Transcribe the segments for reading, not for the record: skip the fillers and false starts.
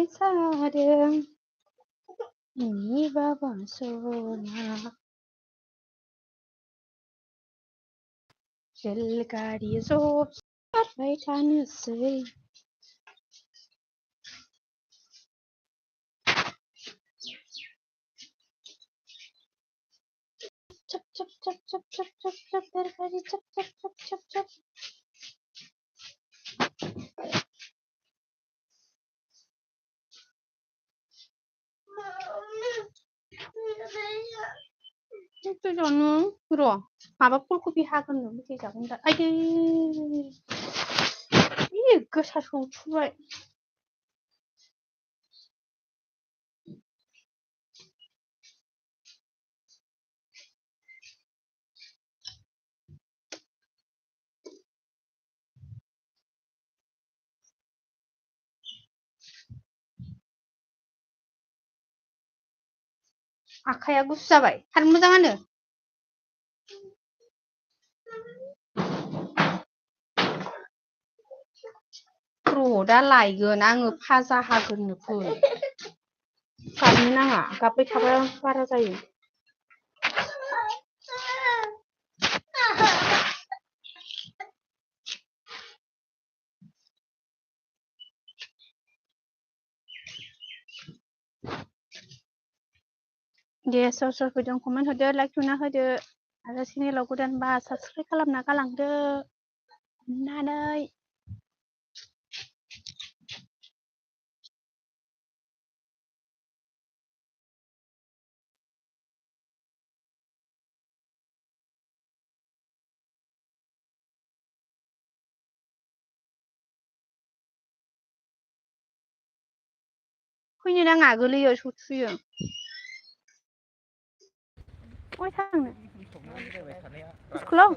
जादों नोंनि बाबा सना रेलगारि ज' खारबाय थानोसै चप चप चप चप चप चप चप रेलगारि चप चप चप चप चप itu jangan bro apa fullkopi hakan nih mesti jangan dah aja ini kesal coba आखाया गुसु जाबाय थानो मोजाङानो र' दा लायगोन आङो फाजा हागोननो फै गाबनो नाङा गाबबाय थाबा बारा जायो दे सोर सोर फैदों कमेन्ट होदो लाइक थुना होदो आरो चेनेलाव गोदानबा साबस्क्राइब खालामना गालांदो अननानै फैनो नाङा गोलैयो सौथुयो अय थांनो स्कुलाव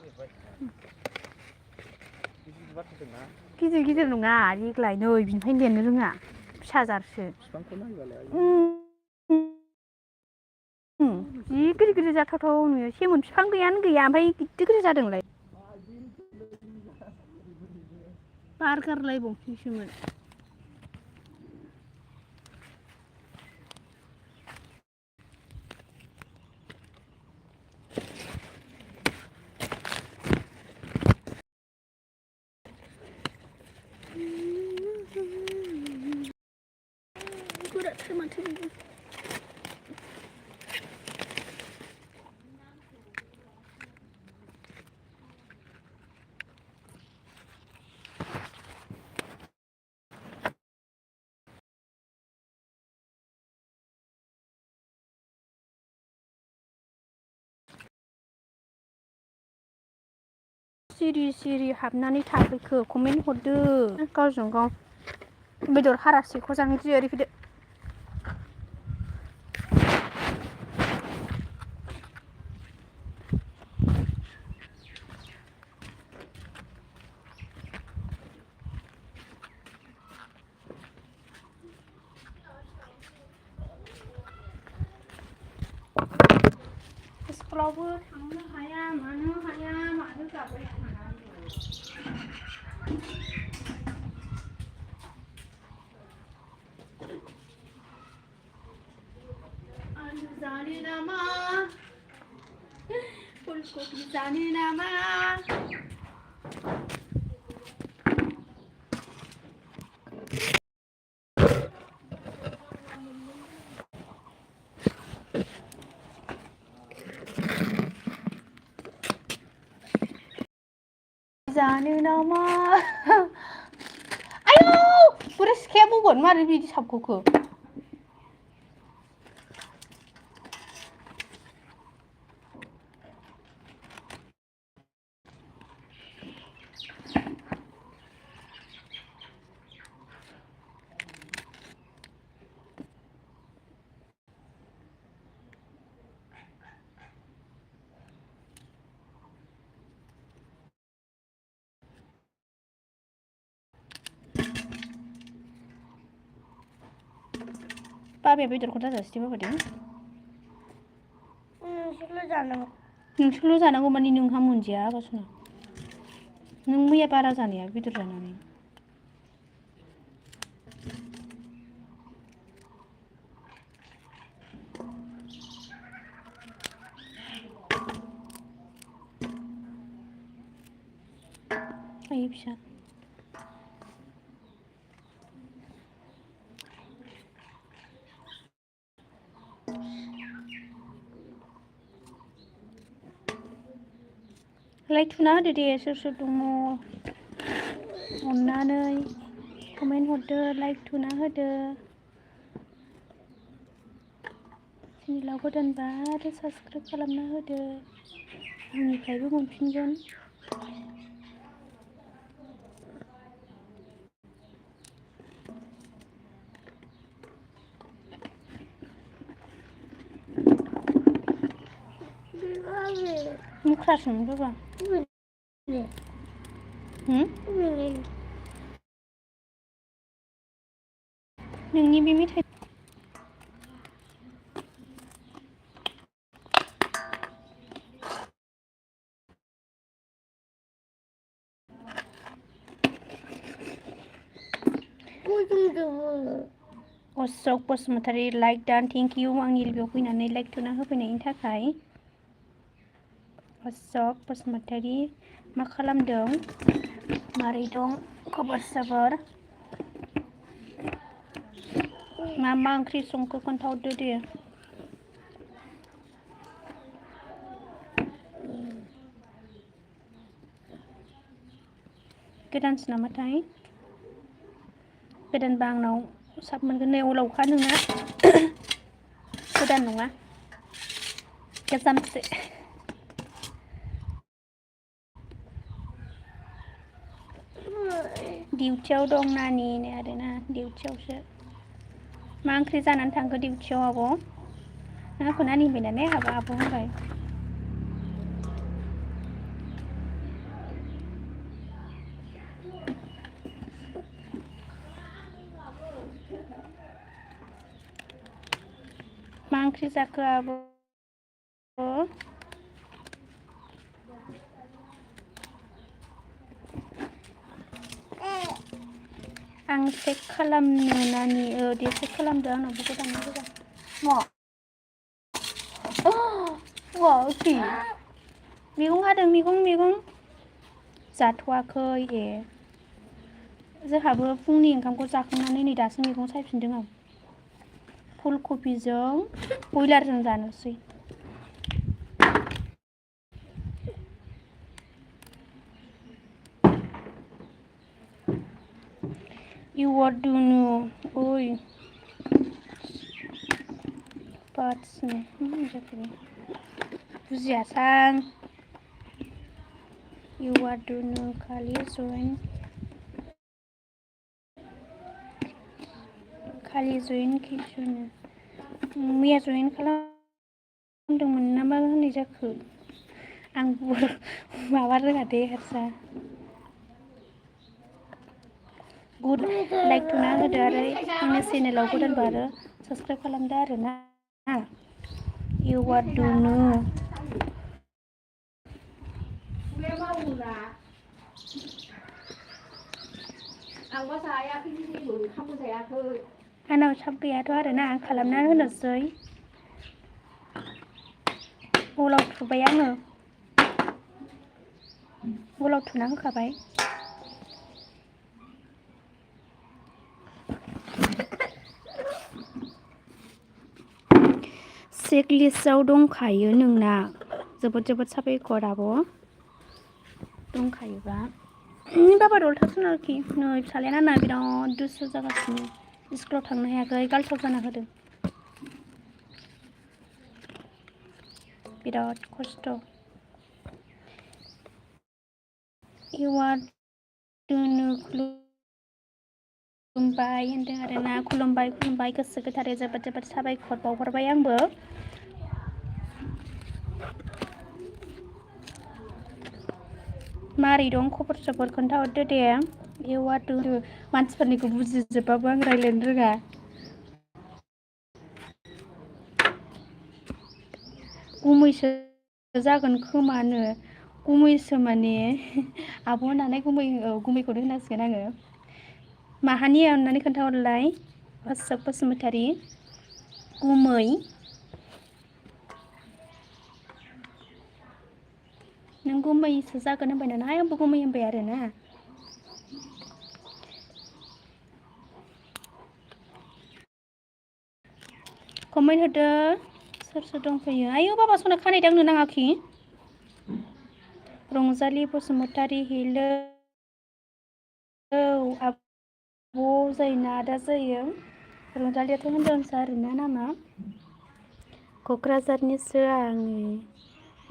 गिदिर गिदिर नङा देग्लाय नै बिनिफ्रायनो देरनो रोङा फिसाजारसो जि गिदिर गिदिर जाथावथाव नुयो सेमोन बिफां गैयानो गैया ओमफ्राय गिदिर गिदिर जादोंलाय बार गारलायबावसैसोमोन गोराथार माथो बिबो सिरि सिरि हाबनानै थाफैखो कमेन्ट हरदो गावजों गाव बेदर हारासेखौ जानो गियो ओरै फैदो स्कुलावबो थांनो हाया मानो मानो जाबाय आलु जानो नामा फुलकबि जानो नामा जानो नामा आयौ बोरै सिखाया बौगोन मारै बिदि साबख'खो बाबाया बेदरखौ दाजासिथि बाबादों नोंसोरल' जानांगौ माने नोंहा मोनजाया बासना नों मैया बारा जानाया बेदर जानानै थायो फिसा लाइक थुना होदो दे सोर सोर दङ अननानै कमेन्ट हरदो लाइक थुना होदो चेनेलाव गोदानबा आरो साबस्क्राइब खालामना होदो आंनिफ्रायबो मोनफिनगोन मुख्रासो मोनबोबा नोंनि बे मेथाइ अशोक बसुमतारी लाइक दान थेंक इउ आंनि लोगोआव फैनानै लाइक थुना होफैनायनि थाखाय अशोक बसुमतारी मा खालामदों मारै दं खबर सबर मा ओंख्रि संखो खोन्थाहरदो दे गोदानसो नामाथाय गोदानबा आंनाव साब मोनगोन नै अलावखा नोंना गोदान नङा गोजामसो डिउटियाव दं नानि आरोना डिउटियावसो मा ओंख्रि जानानै थांखो डिउटियाव आब' आंखौ नानि होनबाय नालाय आंहाबो आब' होनबाय मा ओंख्रि जाखो आब' आं चेक खालामनो नानि दे चेक खालामदो आंनावबो गोदान मा ओंख्रि मैगं हादों मैगं जाथ'वाखै ए जोंहाबो फुंनि ओंखामखौ जाखांनानै नै दासो मैगं सायफिनदों आं फुलकबिजों बयलारजों जानोसै You are doing oi parts बुजियासां You are doing खालि जइन किसुनो मैया जइन खालामदोंमोन ना मा होननाय जाखो आं माबा रोङा दे हारसा गुड लाइक थुना होदो आरो आंनि चेनेलाव गोदानबा आरो साबस्क्राइब खालामदो आरो ना You are doing आंनाव साब गैयाथ' आरो ना आं खालामना होनोसै बलाव थुबाय आङो बलाव थुना होखाबाय चेकलिस्टआव दंखायो नोंना जोबोद साबायखर आब' दंखायोबा बाबा दलथारसोन आरोखि नै फिसालाया नाना बिराद दुस्थ जागासिनो स्कुलाव थांनो हायाखै गालथाव जाना होदों बिराद खस्थ' You are doing खुलुमबाय होनदों आरोना खुलुमबाय गोसो गोथारै जोबोद साबायखर बावहरबाय आंबो मारै दं खबर सबर खोन्थाहरदो दे You are doing मानसिफोरनिखौ बुजिजोबाबो आं रायज्लायनो रोङा गुमैसो जागोन खोमानो गुमैसो माने आब' होननानै गुमैखौनो होनांसिगोन आङो माहानि अननानै खोन्थाहरलाय अशोक बसुमतारी गुमै नों गुमैसो जागोन होनबाय नालाय आंबो गुमै होनबाय आरोना कमेन्ट होदो सोर सोर दंफैयो। आयौ बाबा सना खानाय दांनो नाङाखि। रंजालि बसुमतारी हेलौ आब' जायोना आदा जायो। रंजालियाथ' हिनजावसा आरोना नामा। क'क्राझारनिसो आङो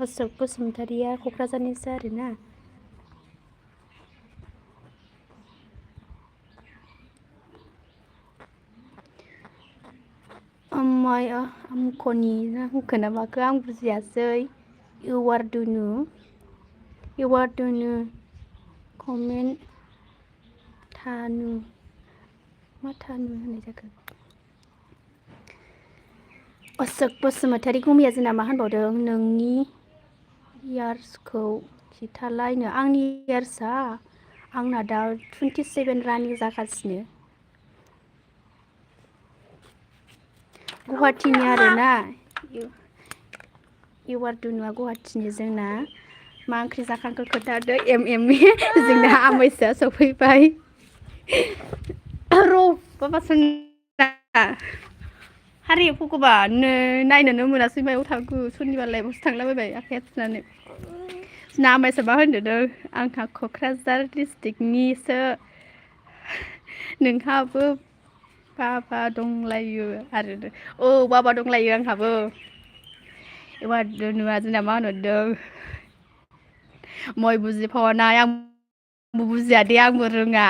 अशक बसुमतारिया क'क्राझारनिसो आरोना। आमख'नि हांखो ना माखो आं बुजियासै। इवारदुनु कमेन्ट थानु मा थानु होननाय जाखो। अशक बसुमतारी गुमैया जोंना मा होनबावदों नोंनि यार्सखौ खिथालायनो। आंनि यार्सआ आंना दा 27 रानिं जागासिनो। गुवाहाटीनि आरोना इवारदुनुआ गुवाहाटीनि जोंना। मा ओंख्रि जाखांखो खोन्थादो जोंना आमाइसोआ सफैबाय। र' बाबा सना हारि भगबान नायनोनो मोनासै मायाव थांखो सोरनिबा लाइफआवसो थांलाबायबाय आखाइया थुनानै। जोंना आमाइसो मा होनदों आंहा क'क्राझार डिस्ट्रिक्टनिसो नोंहाबो बाबा दंलायो आरो औ बाबा दंलायो आंहाबो। इवारदुनुआ जोंना मा होनहरदों मय बुजिफावानाय आंबो बुजिया दे आंबो रोङा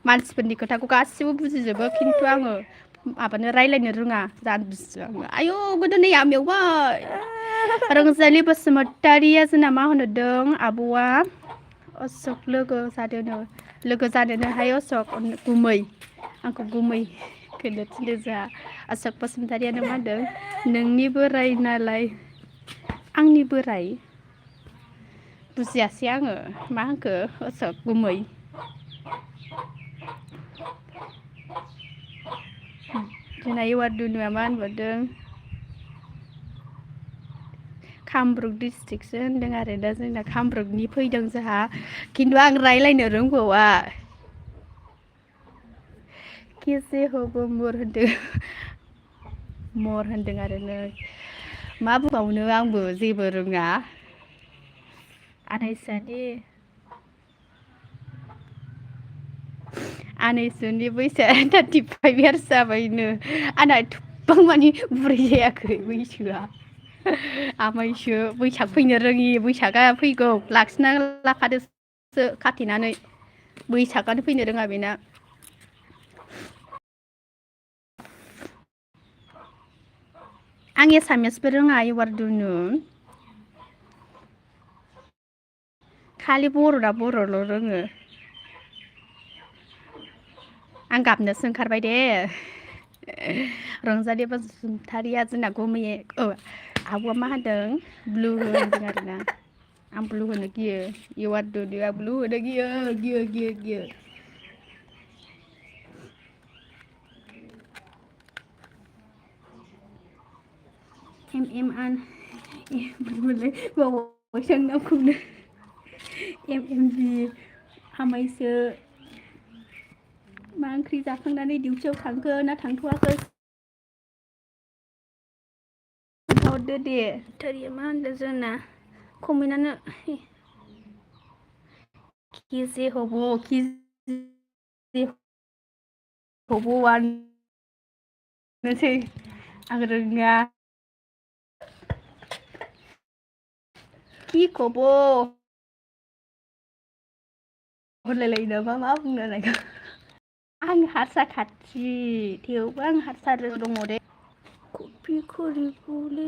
मानसिफोरनि खोथाखौ गासिबो बुजिजोबो खिन्थु आङो माबानो रायलायनो रोङा जाम्बिसो आङो। आयौ गोदोनाया मेवबाय। रंजालि बसुमतारिया जोंना मा होनहरदों आब'आ अशक लोगो जानोनोहाय अशक गुमै आंखौ गुमै होननो थिनदों जोंहा। अशक बसुमतारियानो मा होनदों नोंनि बोराय नालाय आंनि बोराय बुजियासै आङो मा होनखो अशक गुमै। जोंना इवारदुनुआ मा होनबावदों कामरुप डिस्ट्रिक्टसो होनदों आरो दा जोंना कामरुपनि फैदों जोंहा खिन्थु आं रायलायनो रोंबावा। केसे हबो मर होनदों आरो नै मा बुंबावनो आंबो जेबो रोङा। आनैसोनि बैसोआ 35 इयार्स जाबायनो। आंना एथ'बां मानि बुरै जायाखै बैसोआ। आमाइसो बैसाग फैनो रोङि बैसागा फैगौ लाखिना लाखादोसो खाथेनानै बैसागानो फैनो रोङा बेना। आं एसामिसबो रोङा इवारदुनु खालि बर'ल' रोङो। आं गाबनोसो ओंखारबाय दे। रंजालि बसुमतारिया जोंना गुमैयै आब'आ मा होनदों ब्लु होनदों आरोना। आं ब्लु होनो गियो इवारदुनुआ ब्लु होनो गियो। बावबायसो आं नामखौनो MMG आमाइसो मा ओंख्रि जाखांनानै डिउटियाव थांखो ना थांथ'वाखै हरदो दे। थोरिया मा होनदों जोंना कमेन्टआनो केजे हब'आनोसै आं रोङा कि खब' होनलायलायो नामा मा बुंनो नागिर आं हारसा खाथि थेवबो आं हारसा दङ दे। कपि खरिबले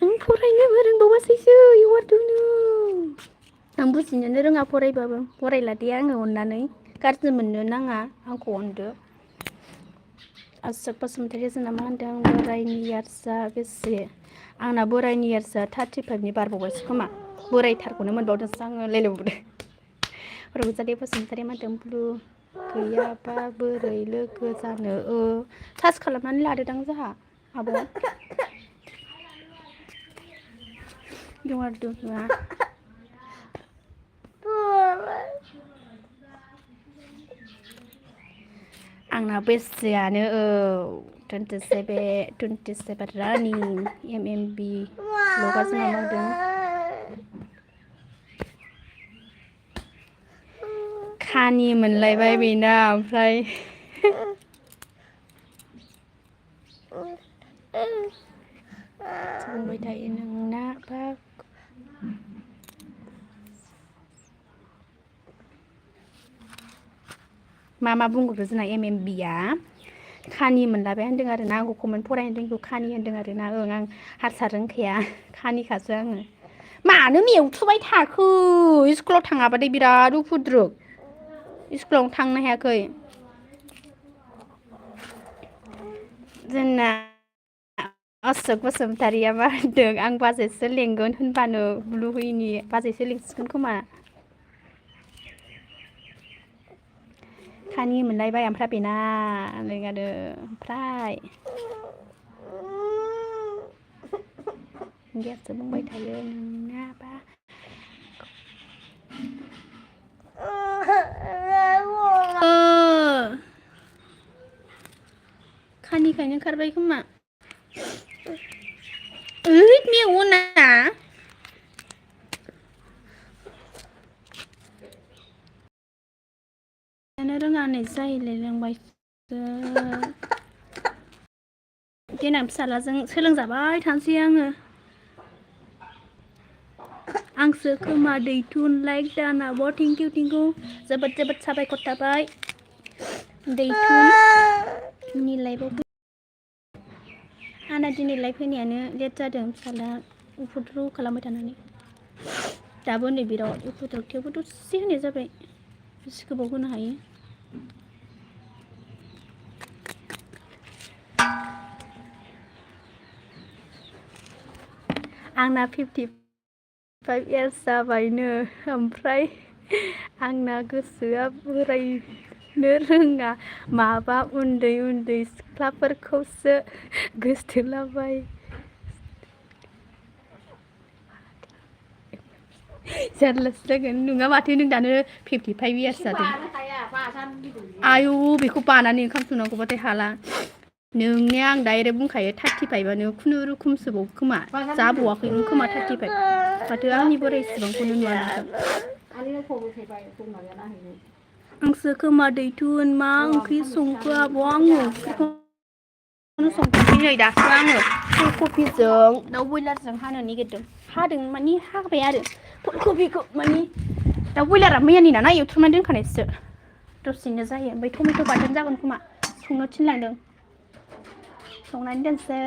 नों फरायनोबो रोंबावासैसो इवारदुनु। आं बुजिनोनो रोङा फरायबाबो फरायला दे आङो अननानै गाज्रि मोननो नाङा आंखौ अनदो। अशक बसुमतारिया जोंना मा होनदों बोरायनि यार्सआ बेसे आंना बोरायनि यार्सआ 35नि बारबावबायसो खोमा बोरायथारखौनो मोनबावदोंसो आङो लेलेबुदो। रंजालि बसुमतारिया मा होनदों ब्लु गैयाबा बोरै लोगो जानो सार्च खालामनानै लादोदां जोंहा आब' इवारदुनुआ आंना बेसेयानो 27 रानिं MMB लगा जोंहा मावदों खानि मोनलायबाय बेना ओमफ्राय बुंबाय थायो नोंना बा मा बुंगोन जोंना MMBया खानि मोनलाबाय होनदों आरो ना आंखौ कमेन्ट फरायनो रोंगौ खानि होनदों आरो ना आं हारसा रोंखाया खानिखासो आङो मानो मेवथुबाय थाखो स्कुलाव थाङाबाथाय बिराद उफुद्रुक स्कुलाव थांनो हायाखै जोंना अशोक बसुमतारिया मा होनदों आं बाजैसो लेंगोन होनबानो लुबैनि बाजैसो लिंसिगोन खोमा खानि मोनलायबाय ओमफ्राय बेना लेंगानो ओमफ्राय गेसो बुंबाय थायो नोंना बा खानिखायनो खारबाय खोमा ओइ मेवो ना जानो रोङा नै जाहैलाय लोंबायसो देनां फिसालाजों सोलोंजाबाय थानोसै आङो आंसो खोमा दैथुन लाइक दानाबो थिंकिउ जोबोद साबायखर थाबाय दैथुननि लाइफआव आंना दिनै लाइफ फैनायानो लेट जादों फिसाला उफुद्रु खालामबाय थानानै दाबो नै बिराद उफुद्रु थेवबो दसे होनाय जाबाय बेसे गोबाव होनो हायो आंना 55 इयार्स जाबायनो ओमफ्राय आंना गोसोआ बोरायनो रोङा माबा उन्दै सिख्लाफोरखौसो गोसथोलाबाय जारलासो जागोन नोङा माथो नों दानो 55 इयार्स जादों आयु बेखौ बानानै ओंखाम संनांगौबाथाय हाला नोंने आं डाइरेक्ट बुंखायो 35आनो खुनुरुखुमसोबाव खोमा जाबावाखैमोन खोमा 35 माथो आंनि बोराय इसेबांखौनो नुवा आंसो खोमा दैथुन मा ओंख्रि संखो आब' आङो संख्रि नै दासो आङो फुलकबिजों दाउ बयलारजों हानो नागिरदों हादों मानि हाबाय आरो फुलकबिखौ मानि दाउ बयलारा मैयानि नालाय एवथ्रुमनानै दोनखानायसो दसेनो जायो ओमफ्राय टमेट' बाथोन जागोन खोमा संनो थिनलांदों संनानै दोनसै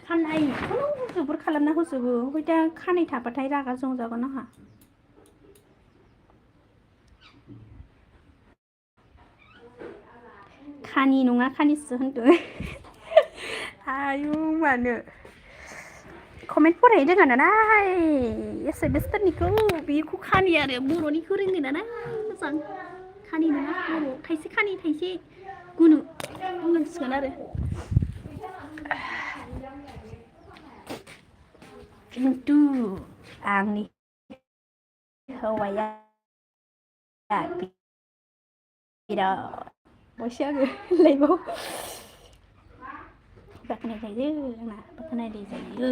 खानायखौनो जोबोर खालामना होजोबो ओमफ्राय दा खानाय थाबाथाय रागा जोंजागोन आंहा खानि नङा खानिसो होनदों आयु मानो कमेन्ट फरायनो रोङा नालाय एसामिसफोरनिखौ बेखौ खानि आरो बर'निखौ रोङो नालाय मोजां खानि नङा बर' थाइसे खानि थाइसे गुनु बुंनांसिगोन आरो खिन्थु आंनि हौवाया बिराद बयसो आङो लाइफआव बाख्नाय जायो आंना बाख्नाय जायो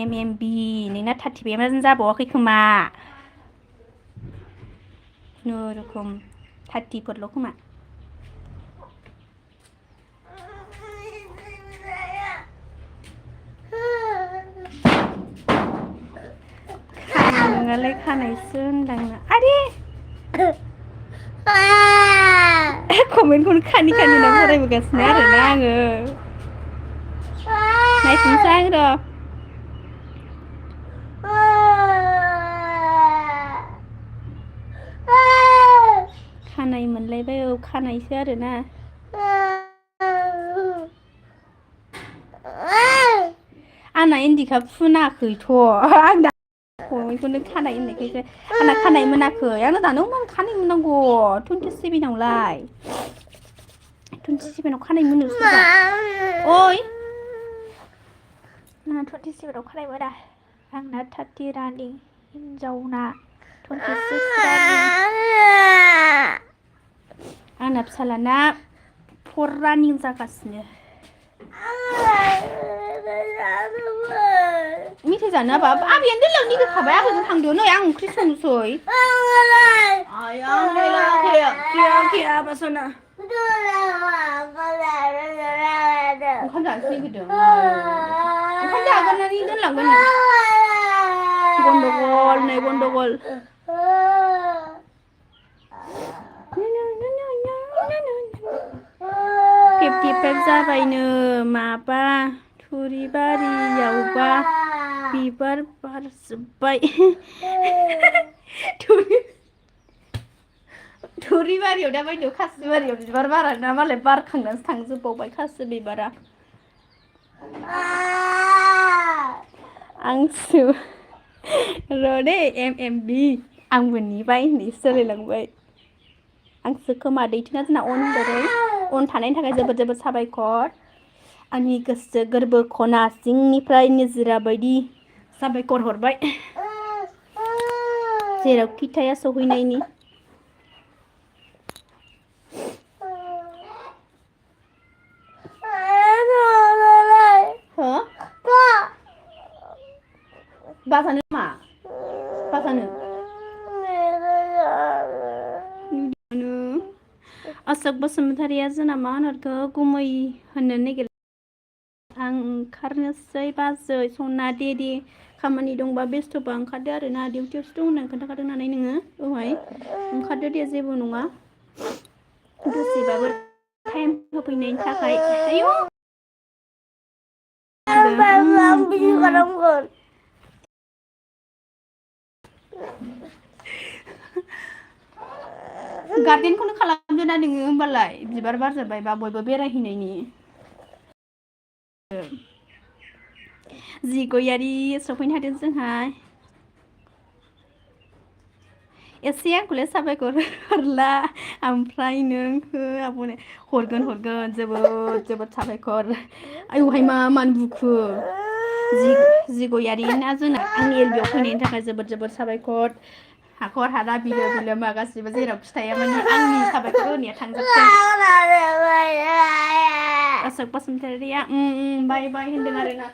MMB नोंना 35 जाबावाखै खोमा खुनुरुखुम 30फोरल' खोमा नोंनालाय खानायसो होनदांना आरे कमेन्टखौनो खानि ना फरायबोगासिनो आरोना आङो नायफिनसै आं र' खानाय मोनलायबाय खानायसो आरोना आंना इन्दिखा फुनाखैथ' आं दा खमैखौनो खानाय होननायखायसो आंना खानाय मोनाखै आंना दानो खानाय मोननांगौ 27आवलाय 27 खानाय मोनो सोरबा ओइ ना 27 खानायबो दा आंना 30 रानिं हिनजावना 26 रानिं आंना फिसालाना 4 रानिं जागासिनो मेथाइ जानो हाबा आबैयानो दोनलां निगोखाबाय आबैजों थांदो नै आं ओंख्रि संसै आया क्या बसना ओंखाम जानोसै निगिरदों ओंखाम जागोननानै दोनलांगोन गन्डगल नै गन्डगल 55 जाबायनो माबा थुरिबारियावबा बिबार बारजोब्बाय थुरिबारियाव दा बायदियाव खासिबारियाव बिबार बारा ना मालाय बारखांनानैसो थांजोबबावबाय खासि बिबारा आंसो र'दे MMB आंबो नेबाय होननाय सोलायलांबाय आंसो खोमा दैथुना जोंना अन थानायनि थाखाय जोबोद जोबोद साबायखर आंनि गोसो गोरबो खना सिंनिफ्राय निजिरा बायदि साबायखर हरबाय जेराव खिथाया सहैनायनि हो बाजानो मा बाजानो अशोक बसुमतारिया जोंना मा होनहरखो गुमै होननो नागिर आं ओंखारनोसै बाजै सना दे खामानि दंबा बेस्थ'बा ओंखारदो आरो ना डिउटियावसो दं होननानै खोन्थाखादों नालाय नोङो दहाय ओंखारदो दे जेबो नङा दसेबाबो टाइम होफैनायनि थाखाय आयौ गार्देनखौनो खालामदो ना नोङो होमबालाय बिबार बारजोब्बायबा बयबो बेरायहैनायनि जि गयारि सफैनो हादों जोंहा एसे आंखौलाय साबायखर हरला ओमफ्राय नों हो आब'नो हरगोन जोबोद जोबोद साबायखर आयौहाय मानो बुखो जि गयारि ना जोंना आंनि एलबियाव फैनायनि थाखाय जोबोद जोबोद साबायखर हाखर हाला बिलो मा गासिबो जेराव खिथाया माने आंनि साबायखर होनाया थांजोबथों अशोक बसुमतारिया बाय बाय होनदों आरोना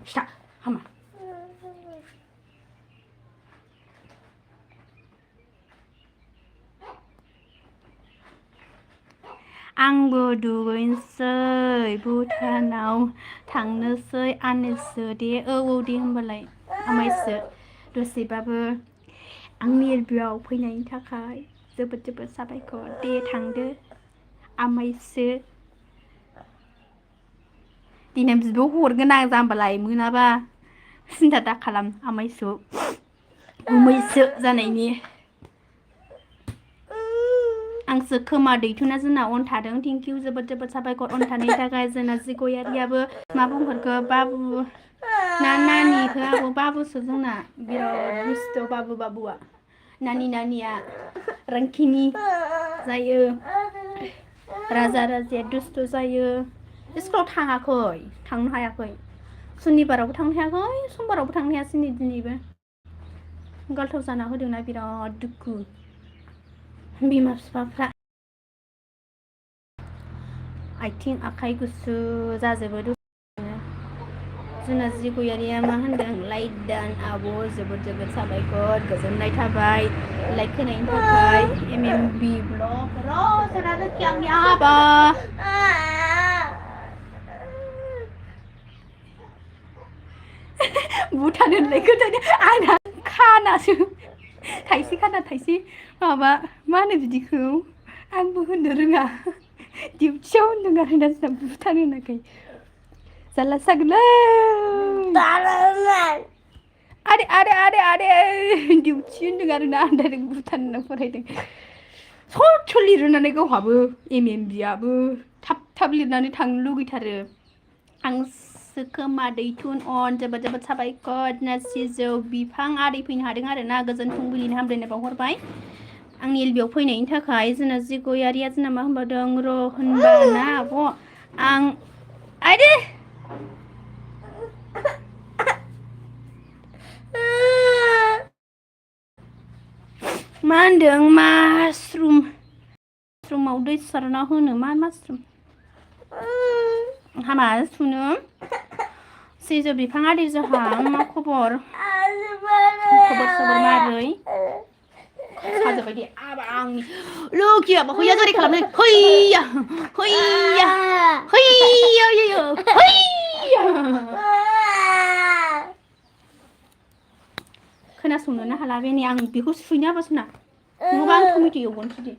फिथा हामा आंबो दुगैनोसै भुटानाव थांनोसै आनैसो दे औ दे होमबालाय आमाइसो दसेबाबो आंनि एलबियाव फैनायनि थाखाय जोबोद जोबोद साबायखर दे थांदो आमाइसो दिनै बिब' हरगोन आं जाम्बालाय मोनाबा सिन्था दा खालाम आमाइसो गुमैसो जानायनि आंसो खोमा दैथुना जोंना अन थादों थेंकिउ जोबोद जोबोद साबायखर अन थानायनि थाखाय जोंना जि गयारियाबो मा बुंहरखो बाबु ना नानि हो आब' बाबुसो जोंना बिराद दुस्त बाबुआ नानिया रांखिनि जायो राजा राजाया दुस्त जायो स्कुलाव थांनो हायाखै सुनिबारावबो थांनो हायाखै समबारावबो थांनो हायासै नै दिनैबो गालथाव जाना होदोंना बिराद दुखु बिमा बिफाफ्रा आथिं आखाइ गुसु जाजोबो जोंना जि गयारिया मा होनदों लाइक दान आब' जोबोद जोबोद साबायखर गोजोननाय थाबाय लाइक होनायनि थाखाय MMB ब्लग र'सनानोखि आंनि आबा भुटान होनलाय खोथानो आंना खानासो थाइसे खाना थाइसे माबा मा होनो बिदिखौ आंबो होननो रोङा डिउटियाव होनदों आरोना जोंना भुटान होनाखै जारला जागोनलै आरे डिउटि होनदों आरोना आं डाइरेक्ट भुटान होनना फरायदों सथ लिरनानै गावहाबो MMBआबो थाब लिरनानै थांनो लुगैथारो आंसो खोमा दैथुन अन जोबोद जोबोद साबायखर ना सिजौ बिफां आरि फैनो हादों आरो ना गोजोन फुंबिलिनि हामलायनाय बावहरबाय आंनि एलबियाव फैनायनि थाखाय जोंना जि गयारिया जोंना मा होनबावदों र' होनबाना आब' आं आइदे मा होनदों मासरुमाव दै सारना होनो मा मासरुम हामा सुनो सिजौ बिफां आदै जोंहा मा खबर सबर मारै साजाबाय दे आबा आंनि लोखि आबा हैया जेरै खालामनो हैया हैया हैया हैया हैया खोनासंनोनो हाला बे नै आं बेखौ सुइनो हाबासोना नङाबा आं टमेट' एवगोनसो दे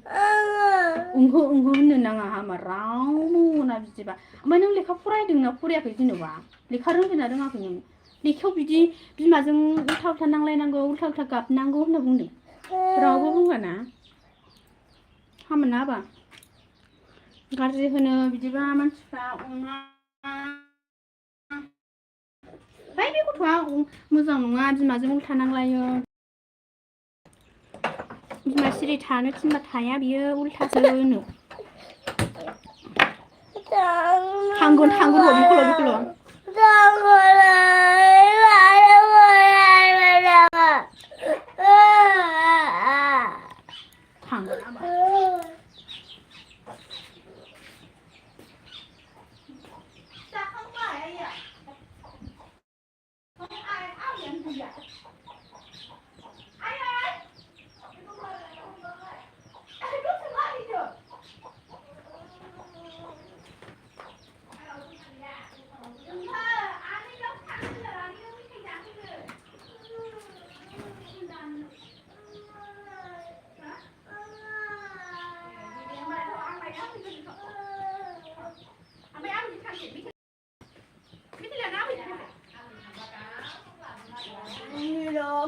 ओंहो होननो नाङा हामा रावबो मोना बिदिबा ओमफ्राय नों लेखा फरायदोंना फरायाखै जेनेबा लेखा रोंदोंना रोङाखै नों लेखायाव बिदि बिमाजों उल्था उल्था नांलायनांगौ उल्था उल्था गाबनांगौ होनना बुंदों रावबो बुंबाना हामोन आबा गाज्रि होनो बिदिबा मानसिफ्रा अना बे गथ'आ मोजां नङा बिमाजों उल्था नांलायो बिमा सिरि थानो थिनबा थाया बियो उल्थासो होनो थांगोन र' बेखौल' थांगोन आबा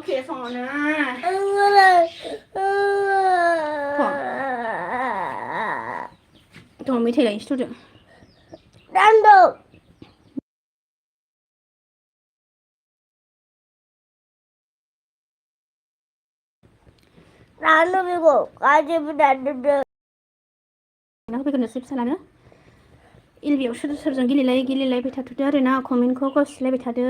계속나. 더 밑에 가 있어. 난도. 나는 이거 가지고 다니는데. 나 그거 습살하나? 일비याव सोरजों गेलेलायबाय थाथ'दो आरो ना कमेन्टखौ गावस्लायबाय थादो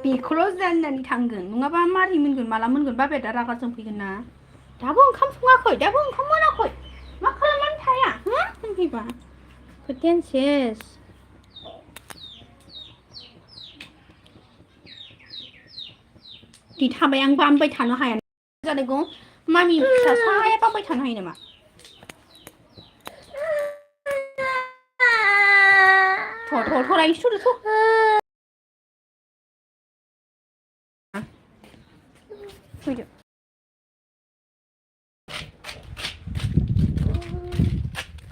बेखौल' जाननानै थांगोन नङाबा मारै मोनगोन माला मोनगोन बाबाया दा रागा जोंफैगोन ना दाबो ओंखाम सङाखै दाबो ओंखाम मोनाखै मा खालामनानै थाया होनफैबा खोथायानो सेस दै थाबाय आं बामबाय थानो हाया जादों मामि फिसा साया बामबाय थानो हायो नामा थ' रायसुर थ' फैदो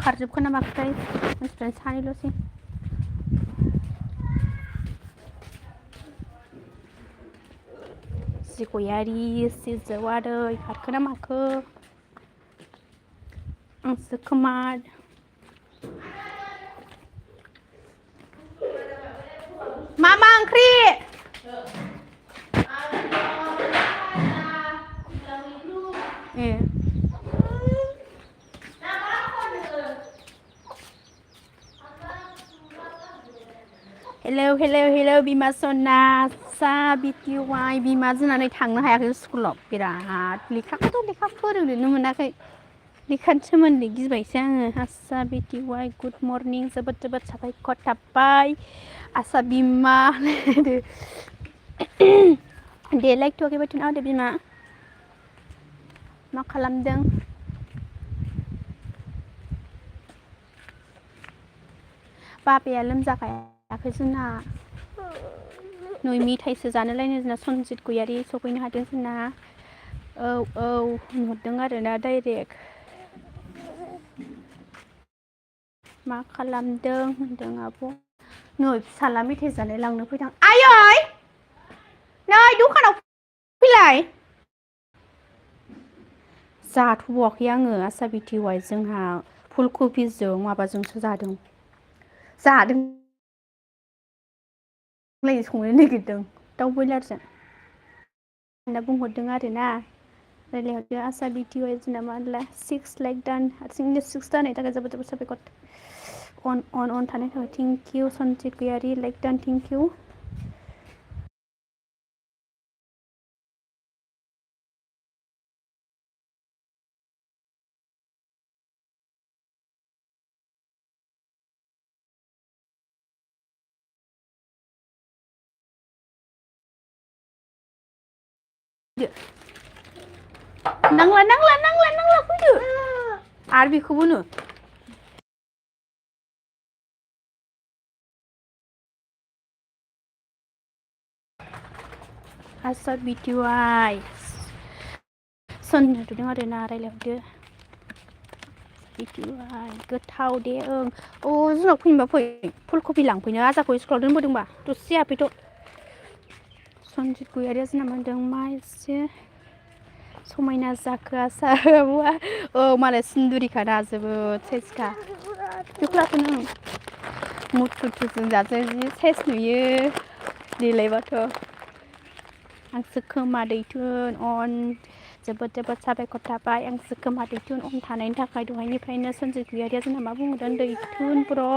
खारजोबखो ना माखोथाय मानसिफ्रा सानैल'सै जिगयारि सिजौ आदै खारखो ना माखो आंसो खोमा मा ओंख्रि ए हेलौ बिमा सना सा बिटिवाइ बिमा जोंनानै थांनो हायाखै स्कुलाव बिराद लेखा फोरोंनोनो मोनाखै लेखानि सोमोन्दै गिबायसो आङो आसा बिटिवाइ गुड मर्निं जोबोद साबायखर थाबाय आसा बिमा दे लायथ'वाखै बाथुन दे बिमा मा खालामदों बाबाया लोमजागायाखै जोंना नै मेथाइसो जानो लायनो जोंना सनजित गयारि सफैनो हादों जोंना औ होनहरदों आरोना डाइरेक्ट मा खालामदों होनदों आब' नै फिसाला मेथाइ जानो लांनो फैदों आयै नै दखानाव फैलाय खोनाबाय जाथ'वाखै आङो आसा बिटिवाय जोंहा फुलकबिजों माबाजोंसो जादों जादों संनो नागिरदों दाउ बयलारजों होनना बुंहरदों आरोना रायलायहरदो आसा बिटिवाय जोंना मा होनला 6 लाइक दान हारसिंनो 6 जानायनि थाखाय जोबोद जोबोद साबायखर अन थानाय थाबाय थेंक इउ सनजित गयारि लाइक दान थेंक इउ नांला नांला नांला नांला फैदो आरो बेखौबोनो आसा बिटिवाय सोंहरदों आरोना रायलायहरदो बिटिवाय गोथाव दे ओं जोंनाव फैनोबा फै फुलकबि लांफैनो आजाखौ स्कुलाव दोनबोदोंबा दसे हाफैथ' सनजित गयारिया जोंना मा होनदों मा एसे समायना जाखो आसा मालाय सिन्दुरिखाना जोबोद साइसखा बेखौ लाथ'नो मुथुथुजों जाजाय जि साइस नुयो देलायबाथ' आंसो खोमा दैथुन अन जोबोद जोबोद साबायखर थाबाय आंसो खोमा दैथुन अन थानायनि थाखाय दहायनिफ्रायनो सनजित गयारिया जोंना मा बुंहरदों दैथुन ब्र'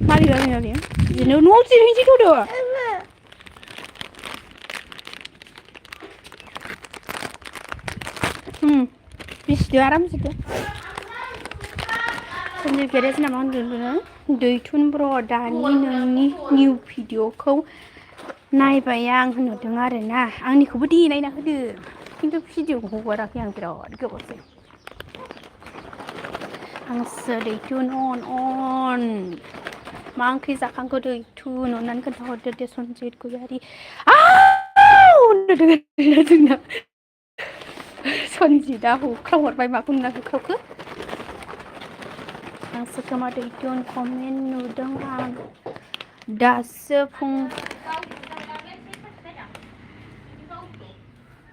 मारै रायलायना बेयो बिदिनो न'आव जिरायनोसै थ'दो बिसिदो आराम जिदो सनजित गयारिया जोंना मा होनदों दैथुन ब्र' दानि नोंनि निउ भिडिअखौ नायबाय आं होनहरदों आरोना आंनिखौबो दे नायना होदो खिन्थु भिडिअखौ हगाराखै आं बिराद गोबावसै हांसो दैथुन अन मा ओंख्रि जाखांखो दैथुन अननानै खोन्थाहरदो दे सनजित गयारि होनदों जोंना सनजितआ होख्रावहरबाय माखौ नुना होख्रावखो हांसो खोमा दैथुन कमेन्ट नुदों आं दासो फुं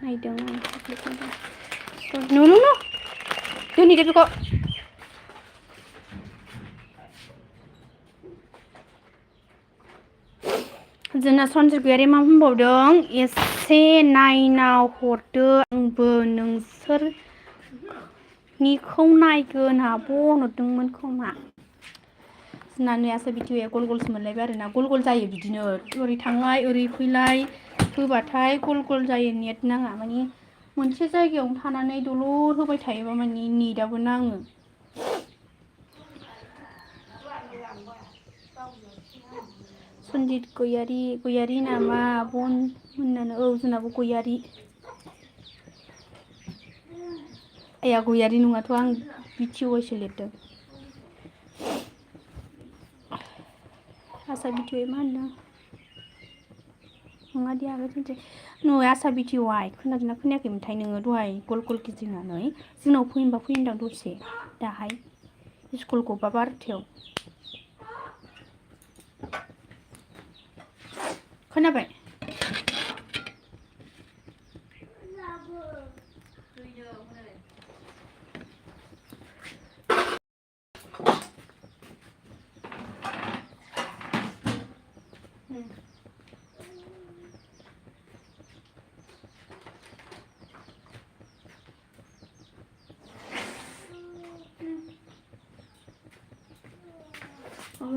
नायदों आं नु दोनहैदो बेखौ जोंना सनजित गयारि मा बुंबावदों एसे नायना हरदो आंबो नोंसोरनिखौ नायगोन आब' होनहरदोंमोन खोमा जोंना नै आसा बिटिवाया गल गलसो मोनलायबाय आरोना गल गल जायो बिदिनो ओरै थांलाय ओरै फैलाय होबाथाय गल गल जायो नेट नाङा माने मोनसे जायगायावनो थानानै दलर होबाय थायोबा माने नेटआबो नाङो सनजित गयारि नामा बन होननानै जोंनाबो गयारि आया गयारि नङाथ' आं बिटिवायसो लिरदों आसा बिटिवाय मा होनदों नङा दे आगै जोंथिं नै आसा बिटिवाय खोनादोंना खोनायाखैमोनथाय नोङो दहाय गल गल गिदिंनानै जोंनाव फैनोबा फैयोदां दसे दाहाय स्कुल गबा 12थायाव खोनाबाय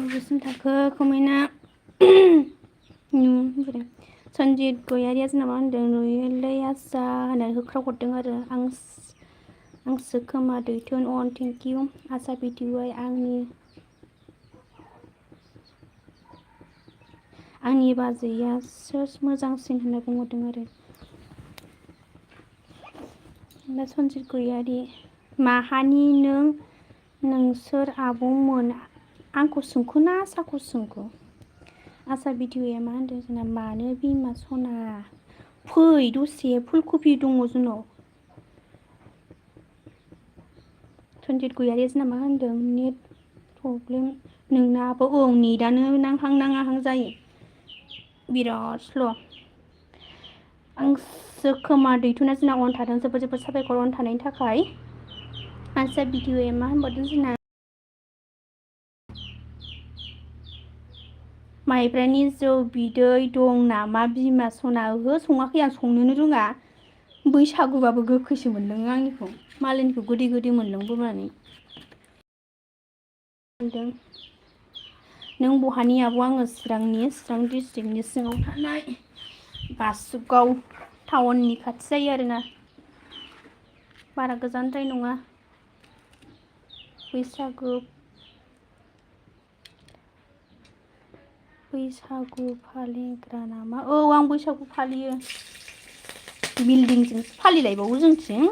बेसिम थाखो कमेन्टआ सनजित गयारिया जोंना मा होनदों नुयोलै आसा होननानै होख्रावहरदों आरो आंसो खोमा दैथुन अन थेंक इउ आसा बिटिवाय आंनि बाजैयासो मोजांसिन होनना बुंहरदों आरो दा सनजित गयारि माहानि नोंसोर आब'मोन आंखौ सोंखो ना आसाखौ सोंखो आसा बिटिवाया मा होनदों जोंना मानो बिमा सना फै दसे फुलकबि दङ जोंनाव सनजित गयारिया जोंना मा होनदों नेट प्रब्लेम नोंनाबो नेटआनो नांहां नाङाहां जायो बिराद स्ल' आंसो खोमा दैथुना जोंना अन थादों जोबोद जोबोद साबायखर अन थानायनि थाखाय आसा भिडिअ मा होनबावदों जोंना माइब्रानि जौ बिदै दं नामा बिमा सना ओहो सङाखै आं संनोनो रोङा बैसागुबाबो गोखैसो मोनलोङो आंनिखौ मालायनिखौ गोदै गोदै मोनलोंबोनानै नों बहानि आब' आङो चिरां डिस्ट्रिक्टनि सिङाव थानाय बासुगाव टाउननि खाथि जायो आरोना बारा गोजानद्राय नङा बैसागु फालिग्रा नामा औ आं बैसागु फालियो बिल्डिंजों फालिलायबावो जोंथिं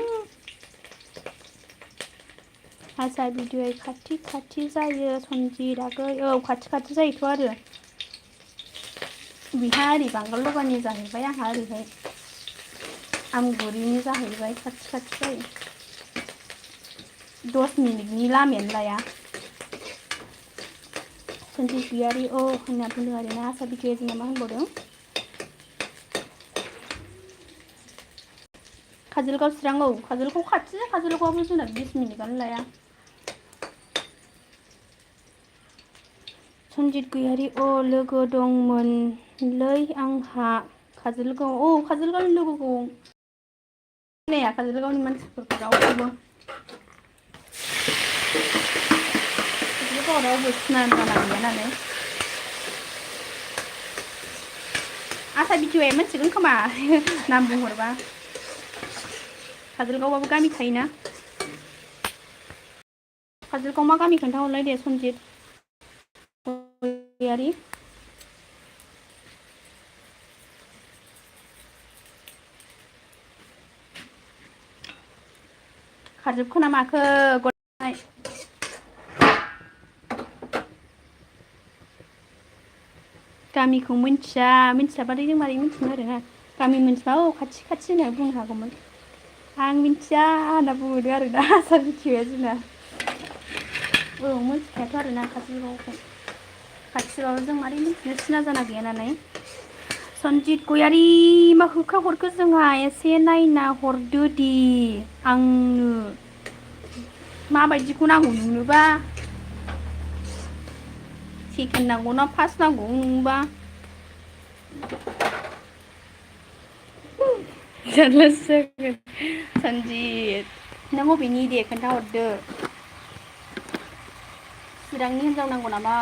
आसा भिडिअ खाथि खाथि जायो सनजित आगै औ खाथि खाथि जायोथ' आरो बिहा ओरै बांगाल लगानि जाहैबाय आंहा ओरैहाय आमगुरिनि जाहैबाय खाथि खाथि जायो 10 मिनिटनि लामायानो लाया सनजित गयारि औ होनना बुंदों आरोना आसा भिडिअ जोंना मा होनबावदों काजलगाव चिरां औ काजलगाव खाथि काजलगावआबो जोंना 20 मिनिटआनो लाया सनजित गयारि अ लोगो दंमोनलै आंहा काजलगाव औ काजलगावनि लोगोखौ सिनाया काजलगावनि मानसिफोरखौ रावखौबो काजलगावआव रावबो सिनायनो गैया नालाय आसा भिडिअ मोनथिगोन खोमा नाम बुंहरबा काजलगावआवबो गामि थायोना काजलगाव मा गामि खोन्थाहरलाय दे सनजित गयारि खारजोबखो ना माखो गथाय गामिखौ मिन्थियाबाथाय जों मारै मिन्थिनो आरोना गामि मोनथिबा औ खाथि खाथि होननानै बुंनो हागौमोन आं मिन्थिया होनना बुंहरदो आरोना आसा भिडिअ जोंना औ मिन्थिखायाथ' आरोना काजलगावखौ खाथिबाबो जों मारै मिन्थिनो सिना जाना गैया नालाय सनजित गयारि मा होख्राव हरखो जोंहा एसे नायना हरदो दे आंनो माबायदिखौ नांगौ नोंनोबा सेकेन्ड नांगौ ना फार्स्ट नांगौ नोंनोबा जारलासो जागोन सनजित नों बबेनि दे खोन्थाहरदो चिरांनि हिनजाव नांगौ नामा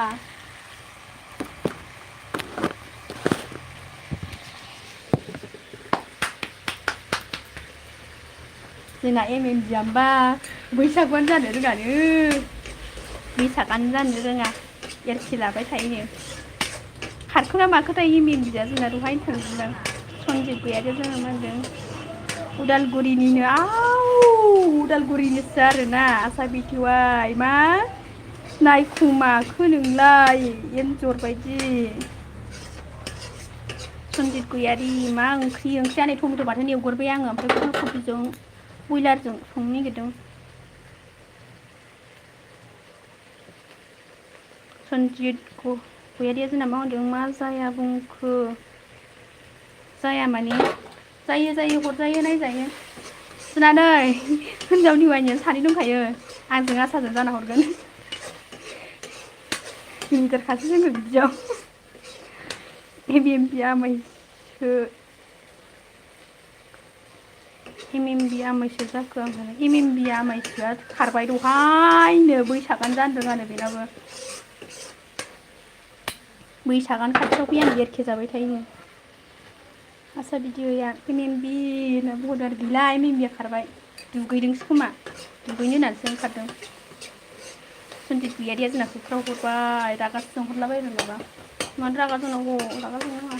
जोंना बियामबा बैसागुआनो जानो रोङानो बैसागानो जानो रोङा एरखि लाबाय थायोनो खारखोना माखोथाय बिया जोंना दहायनो थांदोंमोन आं सनजित गयारिया जोंना मा होनदों उदालगुरिनिनो उदालगुरिनिसो आरोना आसा भिडिअआइ मा नायखुमाखो नोंलाय एन्जर बायदि सनजित गयारि मा ओंख्रिया नै टमेट' बाथोन एवगोरबाय आङो ओमफ्राय फुलकबिजों बयलारजों संनो नागिरदों सनजित गयारिया जोंना मा होनदों मा जाया बुंखो जाया माने जायो हरजायो नायजायो जोंना नै हिनजावनि हौवानिया सानै दंखायो आंजों आसाजों जाना हरगोन लिंगारखासै जोङो बिदियाव आमाइसो आमाइसो जाखो आंहालाय आमाइसोआ खारबाय दहायनो बैसागानो जानो रोङानो बेनाबो बैसागानो खाथियाव फैयानो एरखे जाबाय थायोनो आसा भिडिअआ होनना बुंहरदों आरो गैला आ खारबाय दुगैदोंसो खोमा दुगैनो होननानैसो ओंखारदों सनजित गयारिया जोंना होख्राव हरबाय रागासो जोंहरलाबायबाय माबा मानो रागा जोंनांगौ रागा जोंनाङा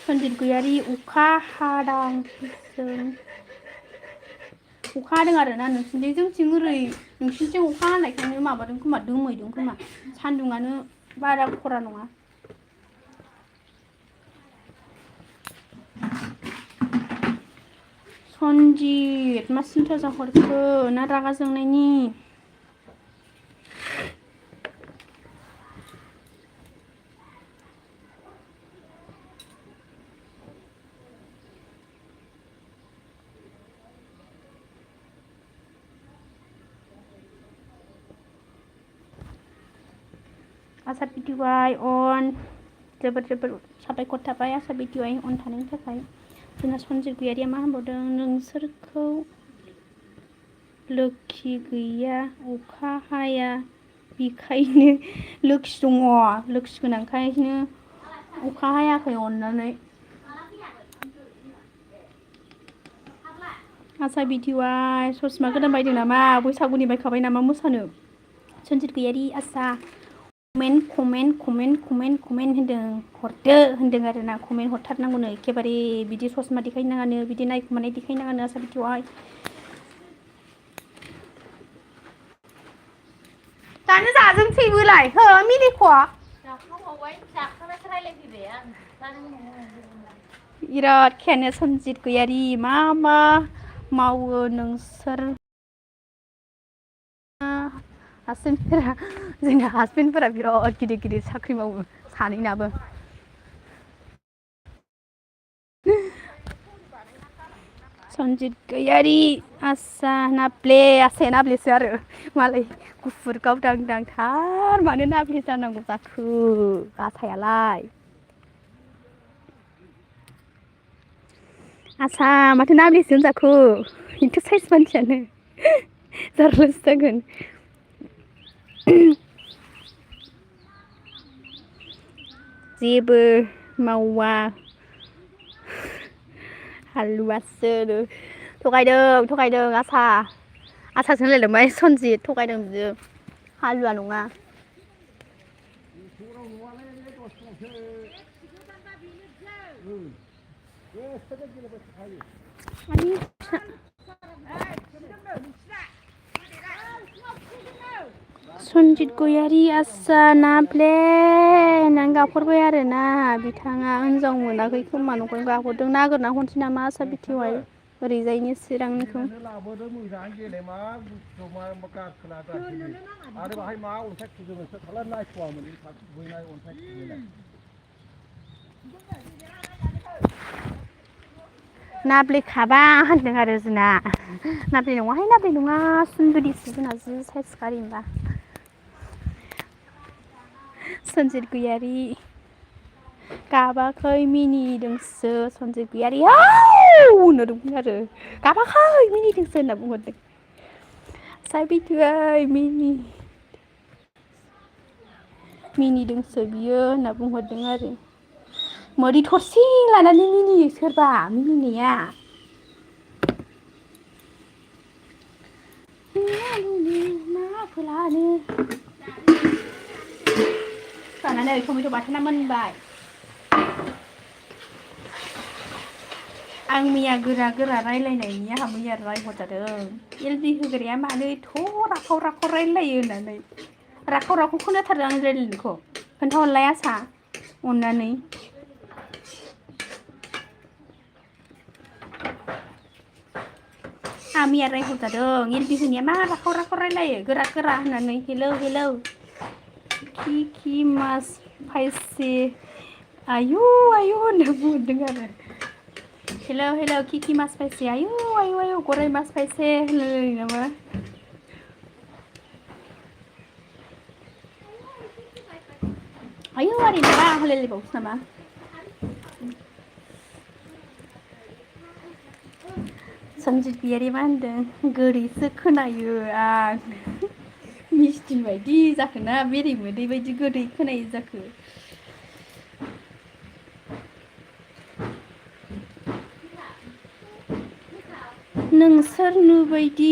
सनजित गयारि अखा हादों आरोना नोंसिनिथिं जोंथिं ओरै नोंसिनिथिं अखा हानायखायनो माबादों खोमा दोमैदों खोमा सान्दुङानो बारा खरा नङा सनजित मा सिन्था जाहरखो ना रागा जोंनायनि आसा बिटिवाइ अन जोबोर साबायखर थाबाय आसा बिटिवाइ अन थानायनि थाखाय जोंना सनजित गयारिया मा होनबावदों नोंसोरखौ लोखि गैया अखा हाया बेखायनो लोखि दङ लोखि गोनांखायनो अखा हायाखै अननानै आसा बिटिवाइ ससमा गोदान बायदों नामा बैसागुनि बायखाबाय नामा मोसानो सनजित गयारि आसा कमेन्ट होनदों हरदो होनदों आरोना कमेन्ट हरथारनांगौनो एखेबारे बिदि ससमा देखायनाङानो बिदि नायखुमानाय देखायनाङानो आसा बिटिवाइ दानो जाजोंसैबोलाय हो मिनिख' बिराद खेनो सनजित गयारि मा मावो नोंसोर हासबेन्डफोरा जोंना हासबेन्डफोरा बिराद गिदिर साख्रि मावो सानैनाबो सनजित गयारि आसा नाब्ले आसाया नाब्लेसो आरो मालाय गुफुर गावदांदांथार मानो नाब्ले जानांगौ जाखो आसायालाय आसा माथो नाब्लेसो होनजाखो एथ' साइस मानसियानो जारलासो जागोन जेबो मावा हालुवासो थगायदों आसासो होनलायलांबाय सनजित थगायदों बियो हालुवा नङा सनजित गयारि आसा नाब्ले होननानै गाबहरबाय आरोना बिथाङा हिनजाव मोनाखै खोमा नंखायनो गाबहरदों नागिरना हरसै नामा आसा बिटिवाइ ओरैजायनि चिरांनिखौ लाबोदों मोजाङै गेलेमा आरो बाहाय मा अन्थाइ खुबैदों नोंसोर थारला नायख'वामोन खुबैनाय अन्थाइ खुबैनाय नाब्लेखाबा होनदों आरो जोंना नाब्ले नङाहाय नाब्ले नङा सुन्दुरिसो जोंना जि साइस गारि होनबा सनजित गयारि गाबाखै मिनिदोंसो सनजित गयारि होनहरदोंमोन आरो गाबाखै मिनिदोंसो होनना बुंहरदों साबिथ'वाइ मिनिदोंसो बियो होनना बुंहरदों आरो मोदै थरसे लानानै मिनियो सोरबा मिनिनाया मा फोलानो जानानै टमेट' बाथोना मोनबाय आं मैया गोरा रायलायनायनि आंहा मैया रायहरजादों एलबि होग्राया मानो एथ' राखाव रायलायो होननानै राखाव खोनाथारदों आं रायलायनायखौ खोन्थाहरलाय आसा अननानै आं मैया रायहरजादों एलबि होनाया मा राखाव रायलायो गोरा होननानै हेलौ कि मास फाइसे आयु होनना बुंहरदों आरो हेलौ कि मास फाइसे आयु गराय मास फाइसे होनलायलायो नामा आयु आरि नामा होनलायलायबावसो नामा सनजित गयारि मा होनदों गोदैसो खोनायो आं मिस्टि बायदि जाखोना बेरे मोदै बायदि गोदै खोनायो जाखो नोंसोर नुबायदि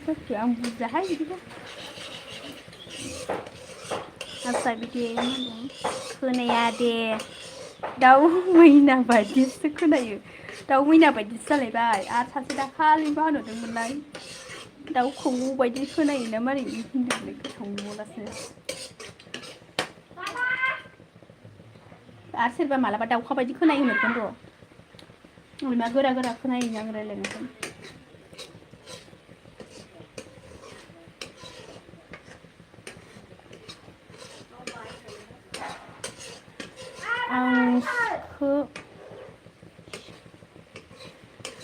जाखो आं बुजियाहाय बिदिखौ आसा बिदि खोनाया दे दाउ मैना बायदिसो खोनायो दाउ मैना बायदिसो जालायबाय आरो सासे दाखालि मा होनहरदोंमोनलाय दाउ खौवौ बायदि खोनायो ना मारै होनदोंमोनलाय गोथाव नुबावलासो आरो सोरबा मालाबा दाउखा बायदि खोनायो होनहरगोन र' मा गोरा गोरा खोनायो आं रायलायनायखौ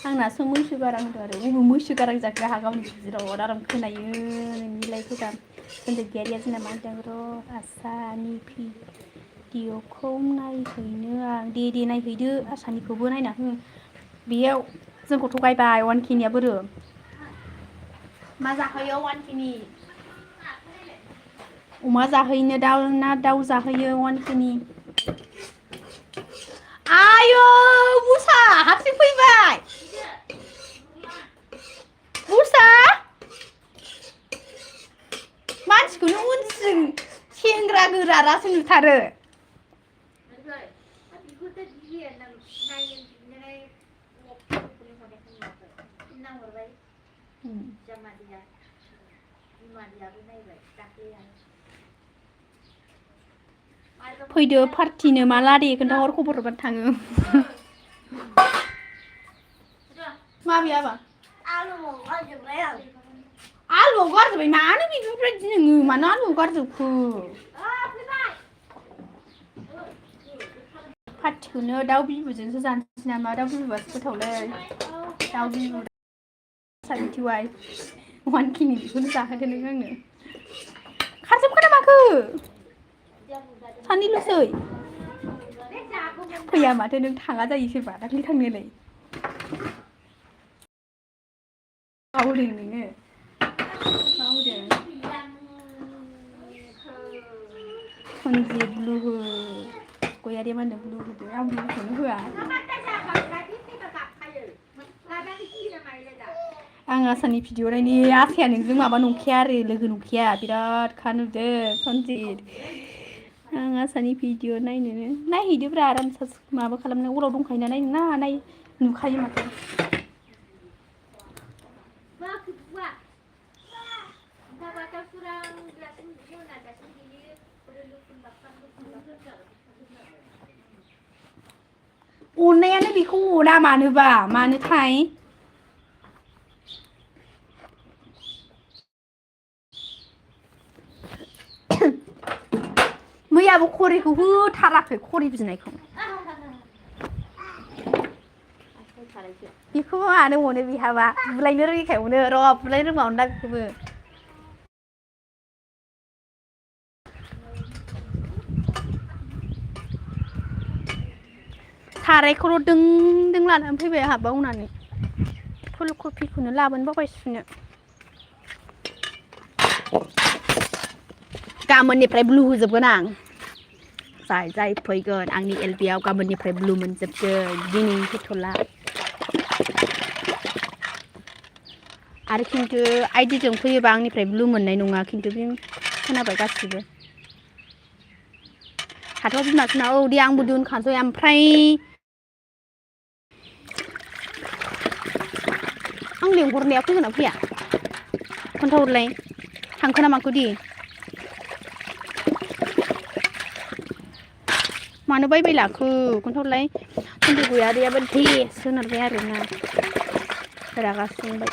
आंनासो मैसो गारां होनदों आरो अबे मैसो गारां जाखो आंहा गावनि गिदिराव आराम खोनायो नोंनिलाय गोदान सोन्दोगिरिया जोंना मा होनदों र' आसानि भिडिअखौ नायहैनो आं दे नायहैदो आसानिखौबो नायना हो बेयाव जोंखौ थगायबाय वानखेनिया बोरो मा जाहोयो वानखेनि अमा जाहैनो दाउ जाहैयो वानखेनि आयौ बुसा हारसिं फैबाय बुसा मानसिखौनो उनसिं सेंग्रा गोरारासो नुथारो फैदो पार्टिनो माला दे खोन्थाहर खबर हरबानो थाङो माबे आबा आलुआव गारजोब्बाय मानो बेफोरबायदि नोङो मानो आलुआव गारजोबखो पार्टिखौनो दाउ बिबुजोंसो जानोसै नामा दाउ बिबुआसो गोथावलै दाउ बिबु साबिथिवाय वानखेनि बेखौनो जाहोदो नों आंनो खारजोबखोना माखो सानैल'सै फैया माथो नों थाङा जायो सोरबा दाख्लि थांनायालाय बावदों नोङो बावदों खनजि ब्लु हो गयारि मा होनदों ब्लु होदो आं ब्लुखौनो होआ आं आसानि भिडिअ नायनि आसाया नोंजों माबा नंखाया आरो लोगो नंखाया बिराद खानुदो सनजित आं आसानि भिडिअ नायनोनो नायहैदोब्रा आराम माबा खालामनो अराव दंखायो ना नायनो ना नुखायो माथो अननायानो बेखौ अना मानोबा मानोथाय मैयाबो खरिखौ होथाराखै खरि बिनायखौ बेखौबो मानो अनो बिहाबा बुलायनो रोङिखाय अनो र' बुलायनो रोंबा अनला बेखौबो सारायखौल' दों लानानै फैबाय आंहा बावनानै फुल कफिखौनो लाबोनो बावबाय सुनो गाबोननिफ्राय ब्लु होजोबगोन आं जाय फैगोन आंनि एलबियाव गाबोननिफ्राय ब्लु मोनजोबगोन दिनै होथ'ला आरो खिन्थु आइडिजों फैयोबा आंनिफ्राय ब्लु मोननाय नङा खिन्थु बे खोनाबाय गासिबो हाथाव बिमासोना औ दे आंबो दोनखानोसै ओमफ्राय आं लेंहरनाया फैगोन ना फैया खोन्थाहरलाय थांखो ना माखो दे मानो बायबाय लाखो खोन्थाहरलाय खिन्थु गयारियाबो दे सोनारबाय आरोना रागा जोंबाय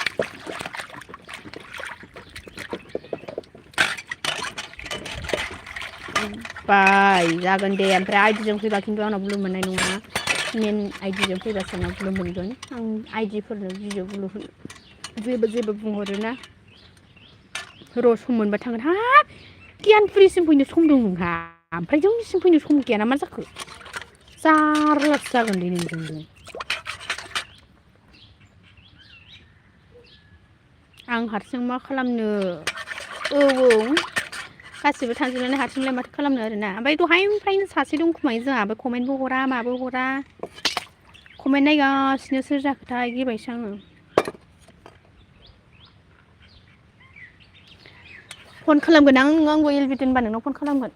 बाय जागोन दे ओमफ्राय आइडिजों फैबा खिन्थु आंनाव ब्लु मोननाय नङा मेन आइडिजों फैबासो आंनाव ब्लु मोनगोन आं आइडिफोरनो भिडिअ ब्लु जेबो बुंहरोना र' सम मोनबा थांगोन हाब गियानपुरिसिम फैनो सम दं नोंहा ओमफ्राय जोंनिसिम फैनो सम गैया ना मा जाखो जारलासो जागोन दे नोंजोंबो आं हारसिं मा खालामनो औ गासिबो थांजोबनानै हारसिंलाय माथो खालामनो आरोना ओमफ्राय दहायनिफ्रायनो सासे दंखुमायो जोंहाबो कमेन्टबो हरा माबो हरा कमेन्ट नायगासिनो सोर जाखोथाय गिबायसो आङो फन खालामगोन आंबो एलबि दोनबा नोंनाव फन खालामगोन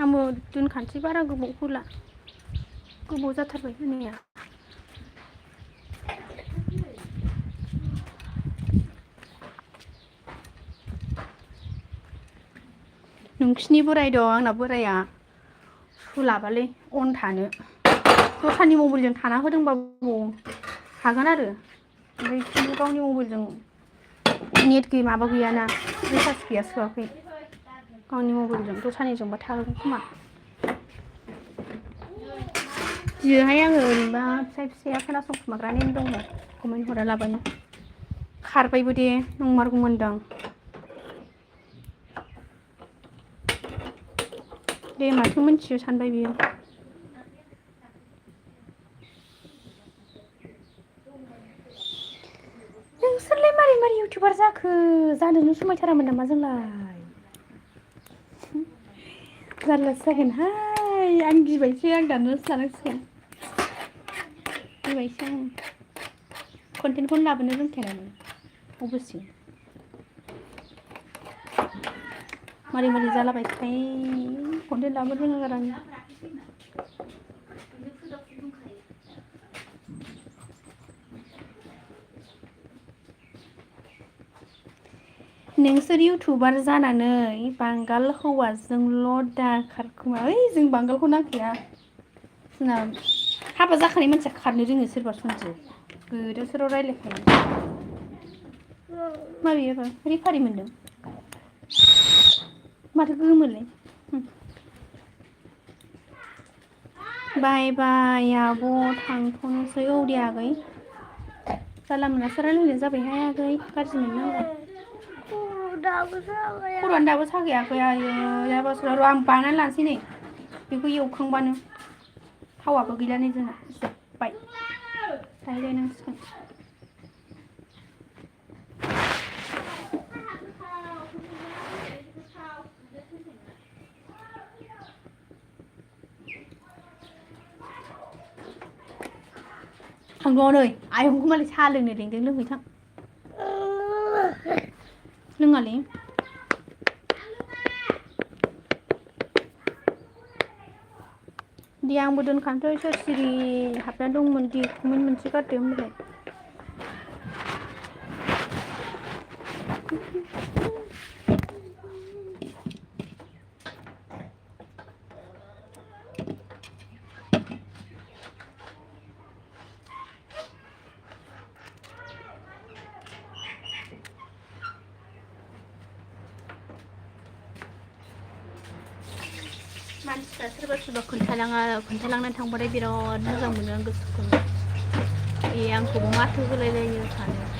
आंबो दोनखानोसै बारा गोबाव होला गोबाव जाथारबाय होनाया नोंसिनि बोराय दं आंना बोराया सोलाबालै अन थानो दस्रानि मबाइलजों थाना होदोंबाबो हागोन आरो ओमफ्राय खिन्थु गावनि मबाइलजों नेट गैया माबा गैयाना रिसार्ज गैया सोआखै गावनि मबाइलजों दस्रानिजोंबा थागोन खोमा दिनैहाय आङो ओरैनोबा फिसा फिसाया खोनासंखुमाग्रा नेम दङ कमेन्ट हरालाबानो खारबायबो दे नंमारगौमोनदां दे माथो मिथियो सानबाय बियो नोंसोरलाय मारै मारै इउटुबार जाखो जानोनो समायथारामोन नामा जोंलाय जारलासो जागोनहाय आं गिबायसो आं दाननोसो लानांसिगोन गिबायसो आं कन्टेन्टखौनो लाबोनो रोंखाया नामा अबस्से मारै मारै जालाबायखोथाय कन्टेन्ट लाबोनो रोङा गारा आं नोंसोर इउटुबार जानानै बांगाल हौवाजोंल' दाखारखोमा ओइ जों बांगालखौ नांखाया जोंना हाबा जाखानाय मानसिया खारनो रोङो सोरबा समजों गोदाव सोराव रायलायखायो माबेयोबा रेफारि मोनदों माथो गोमोलाय बाय बाय आब' थांथ'नोसै औ दे आगै जाला मोनासो रायलायनाय जाबायहाय आगै गाज्रि मोननाङा खर'आनो दाबो सागायाखै आयै जाबासो र' आं बानायनानै लानोसै नै बेखौ एवखांबानो थावाबो गैला नै जोंना जोब्बाय दाहाय लायनांसिगोन थांगौ नै आयंखौ मालाय साहा लोंनो लेंदों लोंहैथां लोङालै दे आंबो दोनखानोसै सोर सिरि हाबना दंमोन दे कमेन्ट मोनसे गारदो होनबालाय मानसिफ्रा सोरबा सोरबा खोन्थालांनानै थांबाथाय बिराद मोजां मोनो आं गोसोखौनो ए आंखौबो माथो होलायलायो सानो